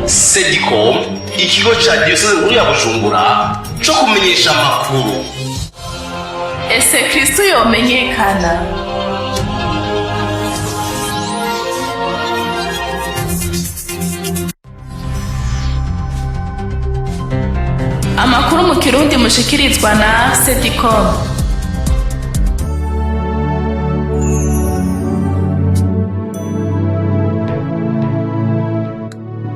Sedicom, ikigo ca diyoseze nkuru ya Bujumbura co kumenyesha amakuru. Ese Kristo yomenyekana? Amakuru mu Kirundi mushikirizwa na Sedicom.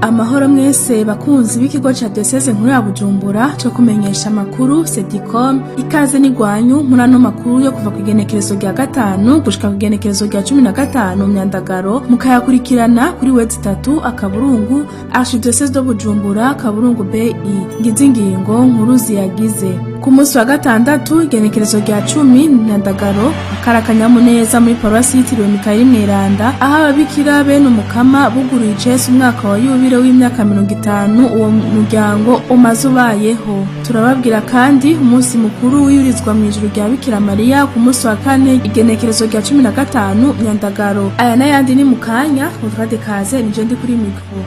Amahoro mwese bakunzi b'ikigo ca Diocese nkuru ya Bujumbura co kumenyesha amakuru Sedicom, ikaze n'igwanyu muri ano makuru yo kuva ku igenekerezo rya 5 gushika ku igenekerezo rya 15 Myandagaro, mukayakurikirana kuri w3.archidiocese de Bujumbura.bi. Ngizi ingingo nkuru ziyagize. Ku munsi wa gatandatu, igenekerezo rya 10 Myandagaro, akarakanyamuneza muri paruwasi yitiriwe Mikayeli Mweranda, aho ababikira bene Umukama buguruye icese umwaka wa yubile w'imyaka 50 uwo muryango umaze ubayeho. Turababwira kandi umunsi mukuru wiyurizwa mu ijuru rya Bikira Mariya ku munsi wa kane, igenekerezo rya 15 Myandagaro. Aya n'ayandi ni mu kanya, mutwade kaze nije ndi kuri mikro.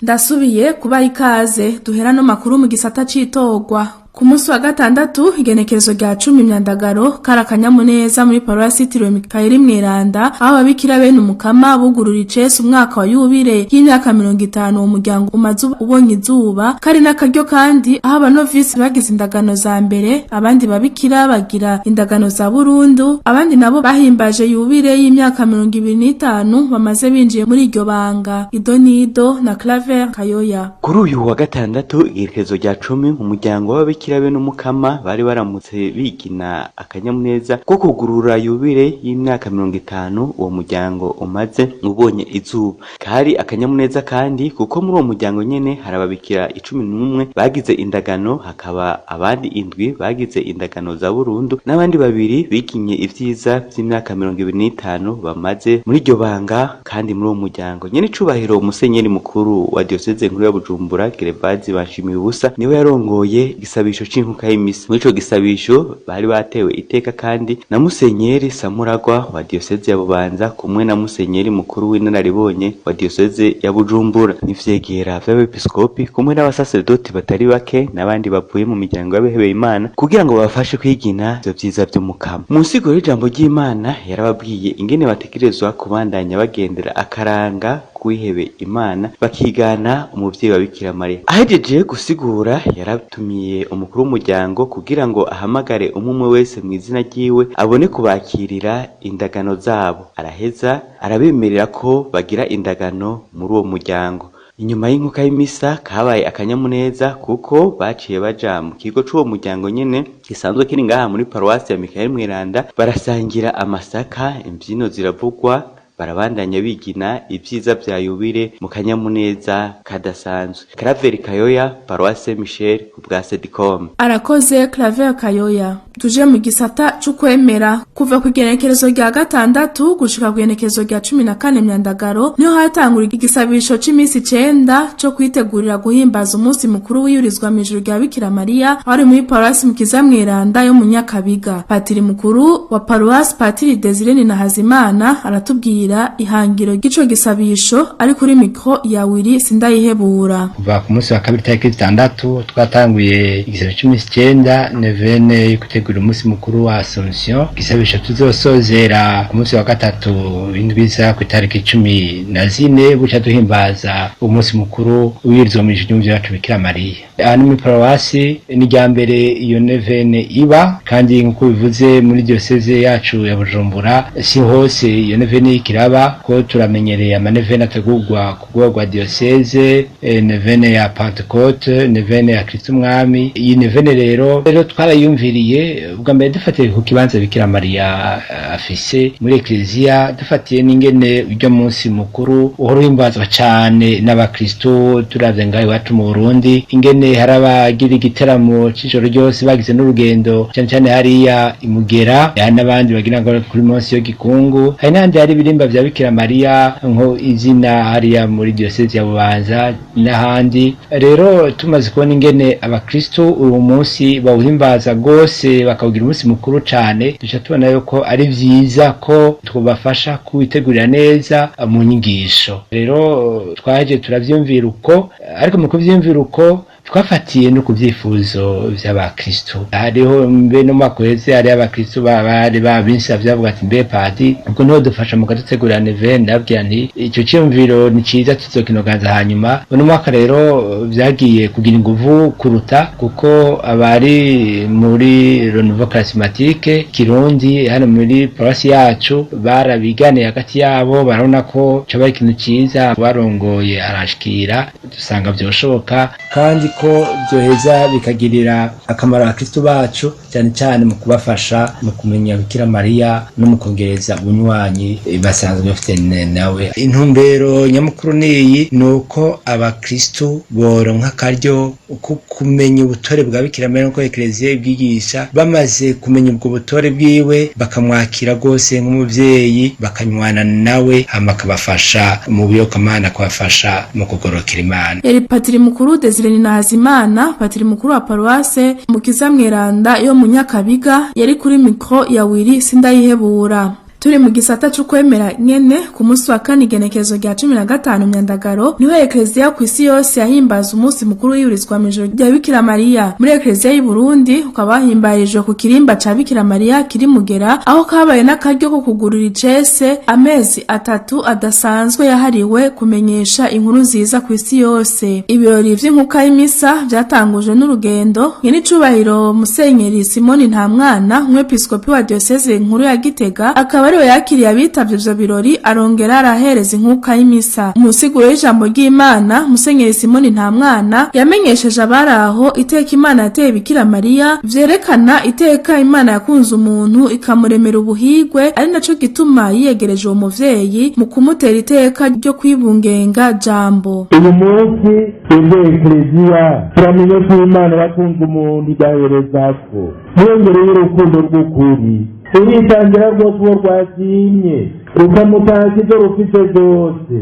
Ndasubiye kubaha ikaze. Duhera no makuru mu gisata c'itorwa. Ku munsi wa gatandatu, igenekerezo rya 10 Myandagaro, karakanyamuneza muri paruwasi yitiriwe Mikayeli Mweranda, aho ababikira bene Umukama bugurura icese umwaka wa yubile y'imyaka 50 uwo muryango umaze ubonye izuba. Kari n'akaryo kandi aho abanovisi bagize indagano za mbere, abandi babikira bagira indagano za burundu, abandi nabo bahimbaje yubile y'imyaka 25 bamaze binjiye muri iryo banga. Idonido na Claver Kayoya. Kuri uyu wa gatandatu, igenekerezo rya 10, mu muryango w'ababikira bene Umukama bari baramutse bigina akanyamuneza ko kugurura yubile y'imyaka 50 uwo muryango umaze ubonye izuba. Kari akanyamuneza kandi kuko muri uwo muryango nyene hari ababikira 11 bagize indagano, hakaba abandi 7 bagize indagano za burundu, n'abandi 2 biginye ivyiza vy'imyaka 25 bamaze muri iryo banga. Kandi muri uwo muryango nyene, icubahiro Musenyeri mukuru wa Diocese nkuru ya Bujumbura, Gervazi Bashimiye ubusa, niwe yarongoye igisabisho c'inkuka y'imisa. Muri ico gisabisho bari batewe iteka kandi na Musenyeri Samuragwa wa Diocese ya Bubanza, kumwe na Musenyeri mukuru w'inararibonye wa Diocese ya Bujumbura, n'ivyegera vy'abepiskopi, kumwe n'abasaserdoti batari bake n'abandi bavuye mu miryango y'abihebeye Imana, kugira ngo babafashe kwigina ivyo vyiza vy'Umukama. Mu nsiguro y'ijambo ry'Imana yarababwiye ingene bategerezwa kubandanya bagendera akaranga kwihebe Imana, bakigana umuvyeyi wa Bikira Mariya. Ahejeje gusigura, yaratumiye umukuru w'umuryango kugira ngo ahamagare umwe wese mu izina ryiwe, abone kubakirira indagano zabo. Araheza arabemerera ko bagira indagano muri uwo muryango. Inyuma y'inkuka y'imisa kabaye akanyamuneza, kuko baciye baja mu kigo c'uwo muryango nyene gisanzwe kiri ngaha muri paruwasi ya Mikayeli Mweranda, barasangira amasaka, imvyino ziravugwa, barabandanya bigina ivyiza vya yubile mu kanyamuneza kadasanzwe. Claver Kayoya, Paroisse Michel, ku bwa Sedicom. Arakoze Claver Kayoya. Tuje mu gisata c'ukwemera. Kuva ku igenekerezo rya 6 gushika ku igenekerezo rya 14 Myandagaro, niho hatangura igisabisho c'imisi 9 co kwitegurira guhimbaza umunsi mukuru wiyurizwa mu ijuru rya Bikira Mariya, ari muri paruwasi Mukiza Mweranda yo mu Nyakabiga. Patiri mukuru wa paruwasi, Patiri Desire Ninahazimana, aratubwira ihangiro ry'ico gisabisho ari kuri mikro ya Willy Sindayihebura. Kuva ku munsi wa kabiri tariki 6 twatanguye igisabisho c'imisi 9, nevene yo gutegura umunsi mukuru wa Assumption, igisabisho tuzosozera ku munsi wa gatatu w'indwiza ku itariki 14, buca duhimbaza umunsi mukuru w'iyurizwa mu ijuru ry'umuvyeyi wacu Bikira Mariya. Aha ni muri paruwasi, ni irya mbere iyo nevene iba, kandi nk'uko bivuze muri diyoseze yacu ya Bujumbura si hose iyo nevene ikiraba, ko turamenyereye amanevene ategurwa ku rwego rwa diyoseze, nevene ya Pentecote, nevene ya Kristo Umwami. Iyi nevene rero twarayumviriye ubwa mbere dufatiye ku kibanza Bikira Mariya afise muri Eklezia, dufatiye n'ingene uryo munsi mukuru uhora uhimbazwa cane n'abakristo. Turavye ngaho iwacu mu Burundi ingene hari abagira igiteramo c'ijoro ryose bagize n'urugendo, cane cane hariya imugera, hari n'abandi bagira ngo kuri munsi yo Gikungu, hari n'ahandi hari ibirimba vya Bikira Mariya nko izina hariya muri diyoseze ya Bubanza n'ahandi. Rero tumaze kubona ingene abakristo uwo munsi bawuhimbaza gose Bawufashe bakawugira umunsi mukuru cane, duca tubona yuko ari vyiza ko twobafasha kuwitegurira neza mu nyigisho. Rero twaje turavyumvira uko, ariko mu kuvyumvira uko twafatiye no ku vyifuzo vy'abakristo. Hariho mbe no mwaka uheze hariho abakristo bari babinsavye bavuga ati mbe padi, ubwo niho dufasha mu kadutegurira nevene. Ndababwira nti ico ciyumviro ni ciza, tuzokinoganza hanyuma. Uno mwaka rero vyagiye kugira inguvu kuruta, kuko abari muri Renouveau Charismatique Kirundi hano muri paroisse yacu barabiganiye hagati yabo, barabona ko coba ari ikintu ciza. Barongoye arashikira, dusanga vyoshoboka kandi ko vyoheza bikagirira akamaro abakristo bacu, cyane cyane mu kubafasha mu kumenya Bikira Mariya no mu kongereza ubunywanyi basanzwe bafite nawe. Intumbero nyamukuru niyi, ni uko abakristo boronka akaryo ko kumenya ubutore bwa Bikira Mariya nk'uko Ekleziya ibwigisha. Bamaze kumenya ubwo butore bwiwe, bakamwakira rwose nk'umuvyeyi, bakanywana nawe, hama akabafasha mu buyokamana, akabafasha mu kugororokera Imana. Yari Patiri Mukuru Desire Nahazimana, Patiri Mukuru wa Paruwase Mukiza Mweranda yo mu Nyakabiga, yari kuri mikro ya Wiri Sindayihebura. Turi mu gisata c'ukwemera nyene, ku munsi wa kane, igenekerezo rya 15 Myandagaro, niho Ekleziya kw'isi yose yahimbaza umunsi mukuru w'iyurizwa mw'ijuru rya Bikira Mariya. Muri Ekleziya y'u Burundi ukaba wahimbarijwe ku kirimba ca Bikira Mariya kiri Mugera, aho kabaye n'akaryo ko kugurura icese amezi 3 adasanzwe yahariwe kumenyesha inkuru nziza kw'isi yose. Ibirori vy'inkuka y'imisa vyatangujwe n'urugendo nyenicubahiro Musenyeri Simoni Ntamwana, umwepiskopi wa diocese nkuru ya Gitega, akaba ariwe yakiriye abitavye ivyo birori, arongera arahereza inkuka y'imisa. Mu nsiguro y'ijambo ry'Imana, Musenyeri Simoni Ntamwana yamenyesheje abari aho iteka Imana yateye Bikira Mariya, vyerekana iteka Imana yakunze umuntu ikamuremera ubuhigwe, ari naco gituma yiyegereje uwo muvyeyi mu kumutera iteka ryo kwibungenga Jambo. Uyu munsi twebwe Ekleziya turamenye ko Imana yakunze umuntu igaherezako mwongereye urukundo rw'ukuri, uritangira rwose uwo rwashimye, rukamutaka ibyo rufite byose.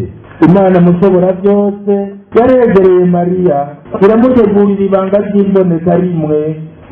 Imana Mushobora byose yaregereye Mariya, iramutegurira ibanga ry'imboneka rimwe,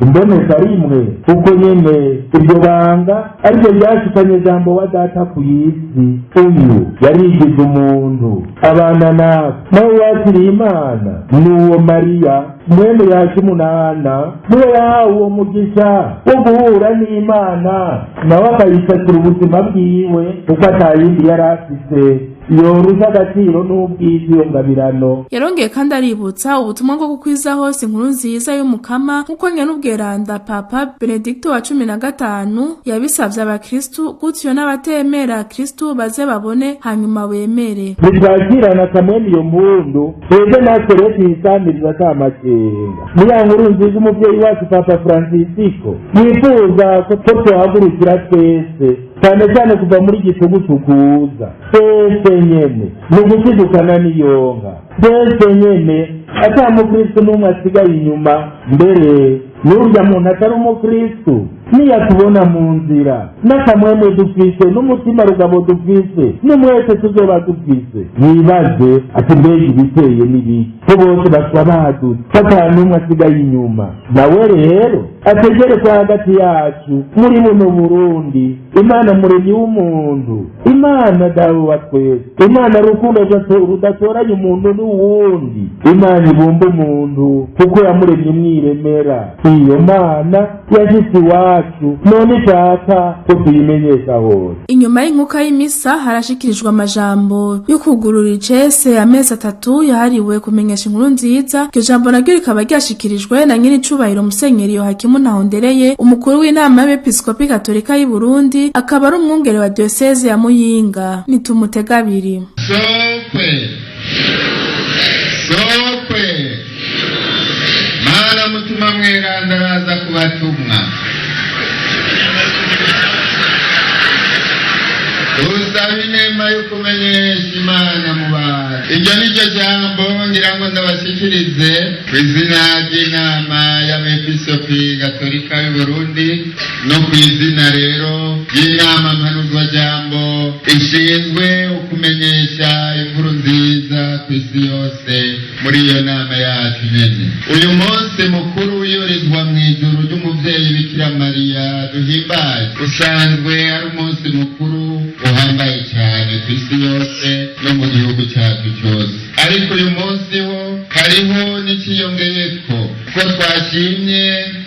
imboneka rimwe, kuko nyene iryo banga ariryo ryashikanye Jambo wa Data ku isi. Uyu yarigize umuntu abana natwe, nawe yakiriye Imana. N'uwo Mariya mwene Yakimunana niwe yahawe uwo mugisha wo guhura n'Imana, nawe akayisakira ubuzima bwiwe, kuko atayindi yari afise yorusha agaciro n'ubwiza iyo ngabirano. Yarongeye kandi aributsa ubutumwa bwo gukwiza hose inkuru nziza y'Umukama, nk'uko nyen'ubweranda Papa Benedicto wa 15 yabisavye abakristu, gutyo n'abatemera Kristu baze babone hanyuma bemere. Ntitwakirana kamwe iyo mpundu, twebwe natwe rero tuyisamiriza ata makenga. Ni ya nkuru nziza umuvyeyi wacu Papa Francisco yifuza ko tuhagurukira twese, cyane cyane kuva muri gitugu kuza. Twese nyene ni ugushidukana n'iyonka, twese nyene, ata mukristu n'umwe asigaye inyuma. Mbere n'urya muntu atari umukristu niyatubona mu nzira, n'akamwemwe dufise, n'umutima rugabo dufise, n'umwete tuzoba dufise, yibaze ati mbega ibiteye n'ibiki ko bose basa badutse, ko ata n'umwe asigaye inyuma? Nawe rero ategere ko hagati yacu muri buno Burundi, Imana Muremyi w'umuntu, Imana Dawe wa twese, Imana rukundo rudatoranya umuntu n'uwundi, Imana ibumba umuntu kuko yamuremye mwiremera, iyo Mana yashitse iwacu none ishaka ko tuyimenyesha hose. Inyuma y'inkuka y'imisa harashikirijwe amajambo yo kugurura icese amezi 3 yahariwe kumenyesha inkuru nziza. Iryo jambo naryo rikaba ryashikirijwe na nyenicubahiro Musenyeri Yohakimu Ntahondereye, umukuru w'inama y'Abepiskopi Katolika y'u Burundi, akaba ari umwungere wa diocese ya Muyinga. Nitumutega abiri. Sokwe sokwe, Mana Mutima Mweranda araza kubatumwa. Usaba inema yo kumenyesha Imana mu bantu. Iryo ni ryo jambo ngira ngo ndabashikirize ku izina ry'inama y'Abepiskopi Gatolika y'u Burundi, no ku izina rero ry'inama mpanuzwajambo ishinzwe ukumenyesha inkuru nziza ku isi yose muri iyo nama yacu nyene. Uyu munsi mukuru wiyurizwa mw'ijuru ry'umuvyeyi Bikira Mariya. Duhimbaze usanzwe ari umunsi mukuru uhambaye cyane ku isi yose no mu gihugu cyacu cyose. Ariko uyu munsi ho hariho n'ikiyongeyeko, ko twashimye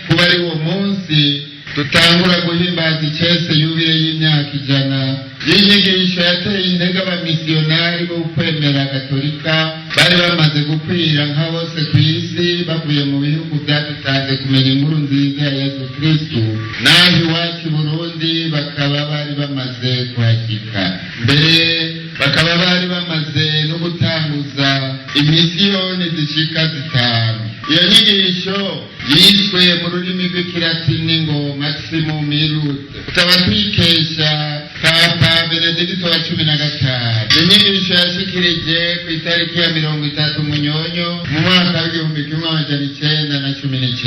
kuba ari uwo munsi dutangura guhimbaza icese yubile y'imyaka 100 y'inyigisho yateye intege abamisiyonari bo kwemera gatolika bari bamaze gukwira nka bose ku isi, bavuye mu bihugu byadutanze kumenya inkuru nziza ya Yesu Kristu, naho iwacu i Burundi bakaba bari bamaze kuhashyika mbere, bakaba bari bamaze no gutanguza imisiyoni zishika 5. Iyo nyigisho yiswe mu rurimi rw'ikilatini ngo Maximum Illud, tukaba tuyikesha Papa Benedikito wa 15. Inyigisho yashikirije ku itariki ya 30 Munyonyo mu mwaka w'1919.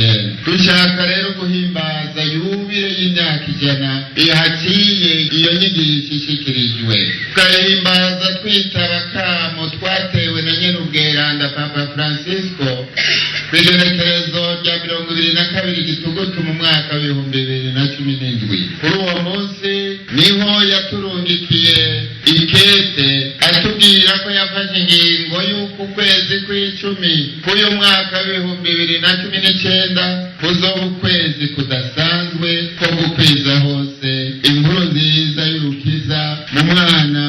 Dushaka rero guhimbaza yubile y'imyaka 100 ihaciye iyo nyigisho ishikirijwe, tukahimbaza twitaba kamo twatewe na nyenubweranda Papa Francisco kw'igenekerezo rya 22 Gitugutu mu mwaka w'2017. Kuri uwo munsi niho yaturungikiye ikete atubwira ko yafashe ingingo y'uko ukwezi kw'icumi k'uyu mwaka w'2019 kuzoba ukwezi kudasanzwe ko gukwiza hose inkuru nziza y'urukiza mu mwana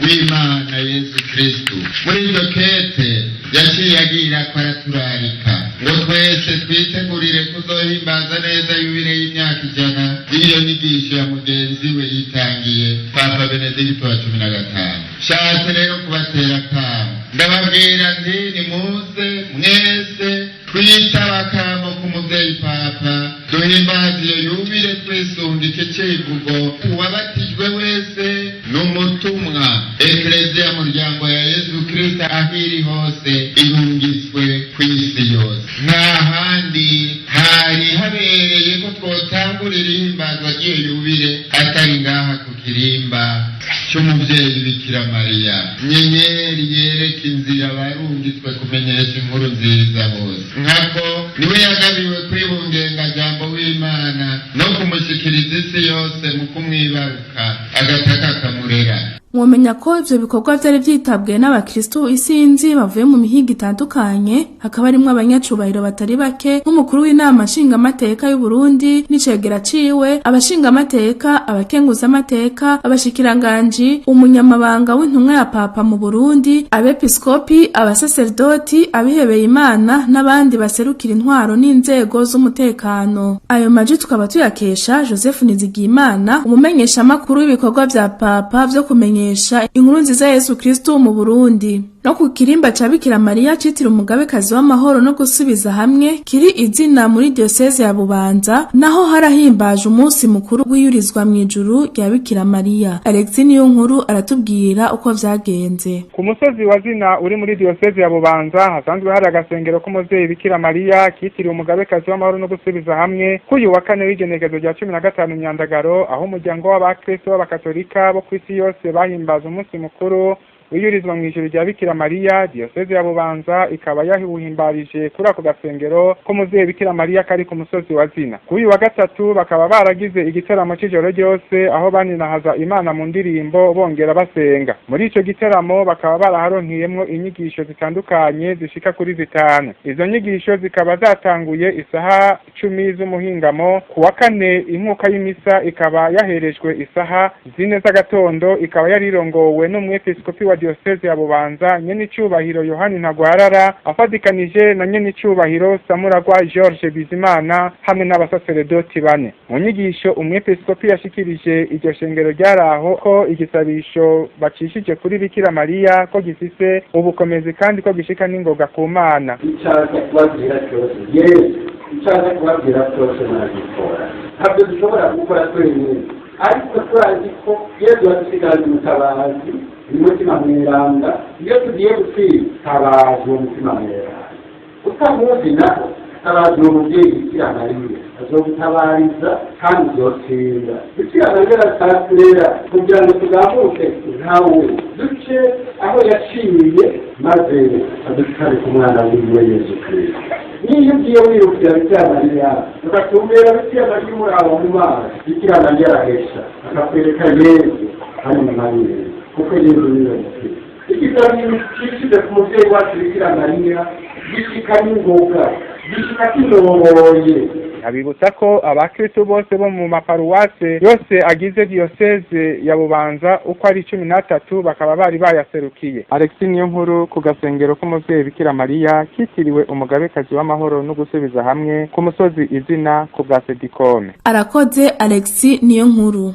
w'Imana Yesu Kristu. Muri iryo kete yaciye agira ko araturarika ngo twese twitegurire kuzohimbaza neza yubile y'imyaka 100 y'iyo nyigisho ya mugenzi we yitangiye Papa Benedikito wa 15. Shatse rero kubatera akamo, ndababwira nti nimuze mwese twitaba akamo k'umuvyeyi Papa, duhimbaze iyo yubile twisunga iki civugo: uwabatijwe wese n'umutumwa, Ekleziya muryango ya Yesu Kristo aho iri hose irungitswe ku isi yose. Nta handi hari habereye ko twotangurira ihimbazwa ry'iyo yubile atari ngaha ku kirimba cy'umuvyeyi Bikira Mariya, nyenyeri yereka inzira barungitswe kumenyesha inkuru nziza bose. Nkako niwe yagabiwe kwibungenga jambo w'Imana no kumushikiriza isi yose mu kumwibaruka agataka kamurera. Mwomenya ko ivyo bikorwa vyari vyitabwe n'abakristu isinzi bavuye mu mihingo itandukanye, hakaba harimwo abanyacubahiro batari bake nk'umukuru w'inama nshingamateka y'u Burundi n'icegera ciwe, abashingamateka, abakenguzamateka, abashikiranganji, umunyamabanga w'intumwa ya Papa mu Burundi, abepiskopi, abasaserdoti, abihebeye Imana n'abandi baserukira intwaro n'inzego z'umutekano. Ayo maji tukaba tuyakesha Joseph Nizigiyimana, umumenyeshamakuru w'ibikorwa vya Papa vyo kumenya inkuru nziza ya Yesu Kristu mu Burundi. No ku kirimba ca Bikira Mariya citiriwe umugabekazi w'amahoro no gusubiza hamwe kiri izina muri diocese ya Bubanza, naho harahimbaje umunsi mukuru w'iyurizwa mu ijuru rya Bikira Mariya. Alexis niyo nkuru aratubwira uko vyagenze. Ku musozi wa Zina uri muri diocese ya Bubanza hasanzwe hari agasengero k'umuvyeyi Bikira Mariya kitiriwe umugabekazi w'amahoro no gusubiza hamwe, k'uyu wa kane w'igenekezo rya 15 Myandagaro, aho umuryango w'abakristo b'abakatolika bo kw'isi yose bahimbaza umunsi mukuru wiyurizwa mu ijuru rya Bikira Mariya. Diocese ya Bubanza ikaba yahiwuhimbarije kuri ako gasengero k'umuvyeyi Bikira Mariya kari ku musozi wa Zina. Kuri uyu wa gatatu bakaba baragize igiteramo c'ijoro ryose, aho baninahaza Imana mu ndirimbo bongera basenga. Muri ico giteramo bakaba baraharonkeyemwo inyigisho zitandukanye zishika kuri 5. Izo nyigisho zikaba zatanguye isaha 10 z'umuhingamo ku wa kane. Inkuka y'imisa ikaba yaherejwe isaha 4 z'agatondo, ikaba yarirongowe n'umwepiskopi wa diocese ya Bubanza nyenicubahiro Yohani Ntagwarara, afadikanije na nyenicubahiro Samuragwa George Bizimana hamwe n'abasaseredoti 4. Mu nyigisho umwepiskopi yashikirije iryo shengero ryaraho ko igisabisho bacishije kuri Bikira Mariya ko gifise ubukomezi kandi ko gishika n'ingoga ku Mana. Icyaza kubabwira cyose Yesu, icyaza kubabwira cyose nagikora, ntabwo dushobora gukora twenyine, ariko turazi ko Yesu yadusigaje umutabazi, umutima mweranda. Iyo tugiye gutwitabaza uwo mutima mweranda, utamuzi naho tabaza uwo muvyeyi Bikira Mariya, azogutabariza kandi uzotsinda. Bikira Mariya aratasirera kugira ngo tugambuke nkawe, duce aho yaciye maze adushikane ku mwana wiwe Yesu Kristo. Niyo ugiye wirukira Bikira Mariya, ugatumbera Bikira Mariya umuraba mu maso, Bikira Mariya arahesha akakwereka Yezu hanyuma nawe Yezu, kuko Yezu niwe mukiza. Igisabisho cishize ku muvyeyi wacu Bikira Mariya gishika n'ingoga, gishika kirongoye. Abibutsa ko abakristo bose bo mu maparuwase yose agize diyoseze ya Bubanza uko ari 13 bakaba bari bayaserukiye. Alexis Niyonkuru ku gasengero k'umuvyeyi Bikira Mariya kitiriwe umugabekazi w'amahoro no gusubiza hamwe ku musozi Izina ku bwa Sedikome. Arakoze Alexis Niyonkuru.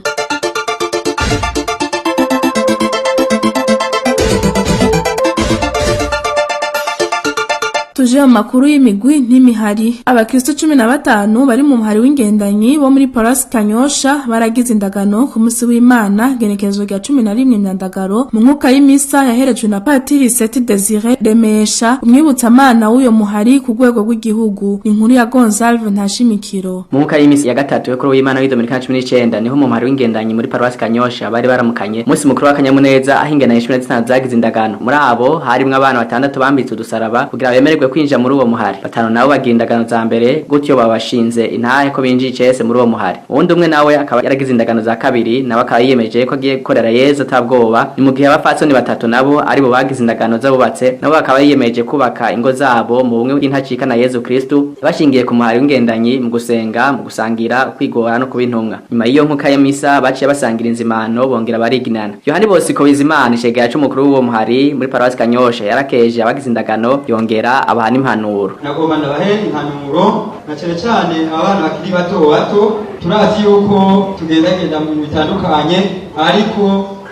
Tuje mu makuru y'imigwi n'imihari. Abakristo 15 bari mu muhari w'ingendanyi bo muri Paroisse Kanyosha baragize indagano ku munsi w'Imana genekerezo rya 11 Myandagaro mu nkuka y'imisa yaherejwe na Patiri Seti Desire Remesha, umwibutsamana w'uyo muhari ku rwego rw'igihugu. Inkuru ya Gonzalve Ntashimikiro. Mu nkuka y'imisa ya gatatu yo kuri w'Imana w'idominikana 19 niho mu muhari w'ingendanyi muri Paroisse Kanyosha bari baramukanye umunsi mukuru w'akanyamuneza, aho ingendanyi 15 zagize indagano. Muri abo harimwo abana batandatu bambitse udusaraba kugira bemererwe kwinjira muri uwo muhari, batanu nabo bagira indagano za mbere, gutyo babashinze intahe ko binjiye icese muri uwo muhari. Uwundi umwe nawe akaba yaragize indagano za kabiri, nawe akaba yiyemeje ko agiye gukorera Yezu atabwoba. Ni mu gihe abapfasoni batatu nabo ari bo bagize indagano z'abubatse, nabo bakaba yiyemeje kubaka ingo zabo mu bumwe bw'intacika na Yezu Kristu, bashingiye ku muhari w'ingendanyi mu gusenga, mu gusangira, kwigora no kuba intumwa. Nyuma y'iyo nkuka ya misa baciye basangira inzimano bongera bariginana. Yohani Bosiko Bizimana, icegera c'umukuru w'uwo muhari muri Paroisse Kanyosha, yarakeje abagize indagano yongera abaha n'impanuro. Nagomba ndabahe impanuro na cyane cyane abana bakiri bato bato. Turazi yuko tugendagenda mu bintu bitandukanye, ariko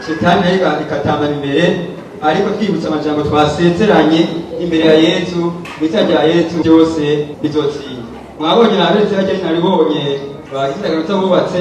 shetani nayo ikatambana imbere, ariko twibutsa amajambo twasezeranye imbere ya Yezu, mu izina rya Yezu byose bizotsinda. Mwabonye naberetse harya naribonye bagize indagano z'abubatse,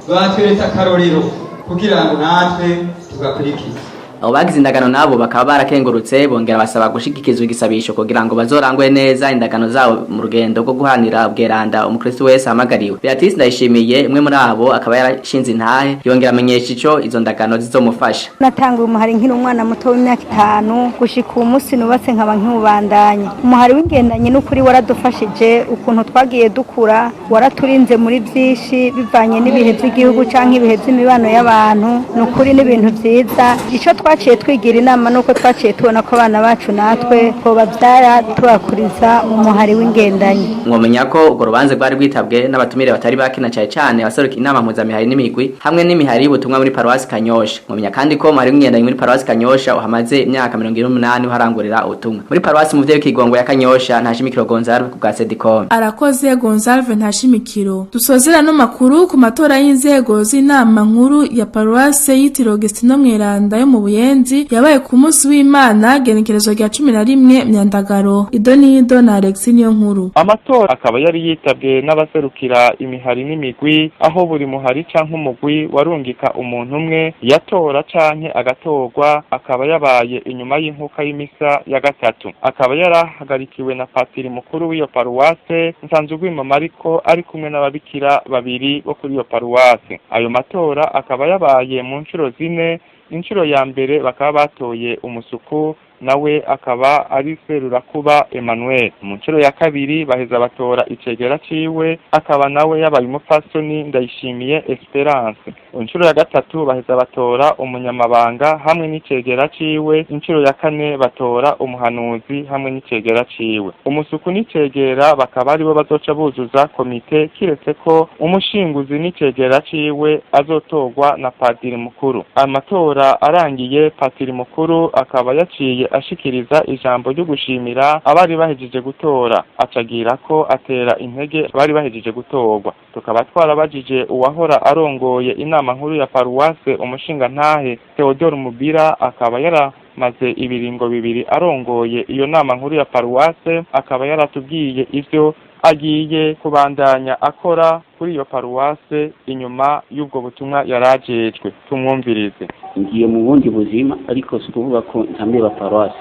batweretse akarorero kugira ngo natwe tugakurikize. Abo bagize indagano nabo bakaba barakengurutse bongera basaba gushigikizwa igisabisho kugira ngo bazorangwe neza indagano zabo mu rugendo rwo guhanira ubweranda umukristo wese ahamagariwe. Beatrice Ndayishimiye umwe muri abo akaba yarashinze intahe, yongera amenyesha ico izo ndagano zizomufasha. Natanguye umuhari nkiri umwana muto w'imyaka 5 gushika uwo munsi nubatse nkaba nkiwubandanya. Umuhari w'ingendanyi n'ukuri waradufashije ukuntu twagiye dukura, waraturinze muri byinshi bivanye n'ibihe by'igihugu canke ibihe by'imibano y'abantu. N'ukuri n'ibintu vyiza. Ico twaciye twigira inama nuko twaciye tubona ko abana bacu natwe ko babyara tubakuriza mu muhari w'ingendanyi. Mwomenya ko urwo rubanza rwari rwitabwe n'abatumire batari bakina cyane cyane abaseruka inama mpuzamihari n'imigwi hamwe n'imihari y'ubutumwa muri Paroisse Kanyosha. Mwomenya kandi ko umuhari w'ingendanyi muri Paroisse Kanyosha uhamaze imyaka 78 uharangurira ubutumwa muri Paroisse Muvyeyi Kigongo ya Kanyosha. Ntashimikiro Gonzalve ku bwa Sedicom. Arakoze Gonzalve Ntashimikiro. Dusozera no makuru ku matora y'inzego z'inama nkuru ya Paroisse yitiriwe Augustino Mweranda yo mu Buyenzi yabaye ku munsi w'Imana genekerezo rya 11 Myandagaro. Idonido na Alexis Niyonkuru. Amatora akaba yari yitabwe n'abaserukira imihari n'imigwi, aho buri muhari canke umugwi warungika umuntu umwe yatora canke agatorwa, akaba yabaye inyuma y'inkuka y'imisa ya gatatu. Akaba yarahagarikiwe na patiri mukuru w'iyo paruwase Nsanzugwima Mariko ari kumwe n'ababikira babiri bo kuri iyo paruwase. Ayo matora akaba yabaye mu nshuro zine. Inshuro ya mbere bakaba batoye umusuku, nawe akaba ari Serurakuba Emmanuel. Mu nshuro ya kabiri baheza batora icegera ciwe, akaba nawe yabaye umupfasoni Ndayishimiye Esperance. Inshuro ya gatatu baheza batora umunyamabanga hamwe n'icegera ciwe. Inshuro ya kane batora umuhanuzi hamwe n'icegera ciwe. Umusuku n'icegera bakaba aribo bazoca buzuza komite, kiretse ko umushinguzi n'icegera ciwe azotorwa na padiri mukuru. Amatora arangiye, padiri mukuru akaba yaciye ashikiriza ijambo ryo gushimira abari bahejeje gutora, acagira ko atera intege abari bahejeje gutorwa. Tukaba twarabajije uwahora arongoye inama nkuru ya paruwase umushinga ntahe Theodore Mubira, akaba yaramaze ibiringo bibiri arongoye iyo nama nkuru ya paruwase, akaba yaratubwiye ivyo agiye kubandanya akora kuri iyo paruwase inyuma y'ubwo butumwa yarajejwe. Tumwumvirize. Ngiye mu bundi buzima, ariko si ukuvuga ko ntambeba paruwase.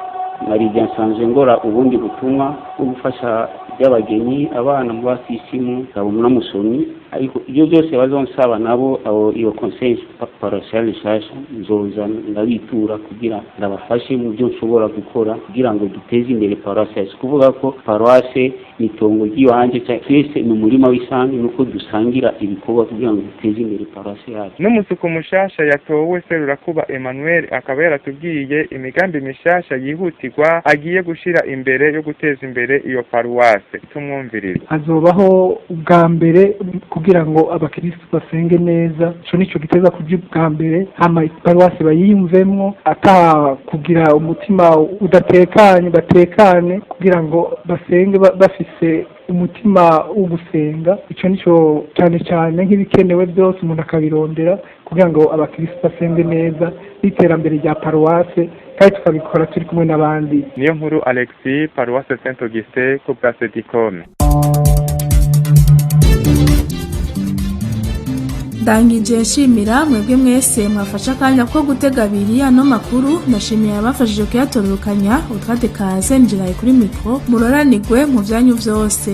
Narigiye nsanzwe ngora ubundi butumwa bwo gufasha by'abagenyi, abana mu basisimu, nkaba n'umusomyi, Ariko ibyo byose bazonsaba nabo, abo iyo conseil paroissial nshasha, nzoza ndabitura kugira ndabafashe mu byo nshobora gukora kugira ngo duteze imbere paroisse. Si kuvuga ko paroisse ni itongo ry'iwanje, twese ni umurima w'isangi, nuko dusangira ibikorwa kugira ngo duteze imbere paroisse yacu. N'umusuku mushasha yatowe, Serurakuba Emmanuel, akaba yaratubwiye imigambi mishasha yihutirwa agiye gushira imbere yo guteza imbere iyo paruwase. Tumwumvirize. Hazobaho ubwa mbere kugira ngo abakristu basenge neza, ico nico giteza kuja ubwa mbere. Hama paruwasi bayiyumvemwo, ata kugira umutima udatekanye, batekane kugira ngo basenge bafise umutima wo gusenga. Ico nico cyane cyane nk'ibikenewe byose umuntu akabirondera kugira ngo abakristu basenge neza, n'iterambere rya paruwase, kandi tukabikora turi kumwe n'abandi. Niyo nkuru Alexis, paruwase Saint Augustin, ku bwa Sedikome. Ndangije nshimira mwebwe mwese mwafashe akanya ko gutega abiri ano makuru. Ndashimiye abafashije kuyatororokanya. Utwate kaze njiraye kuri mikro, muroranirwe mu vyanyu vyose.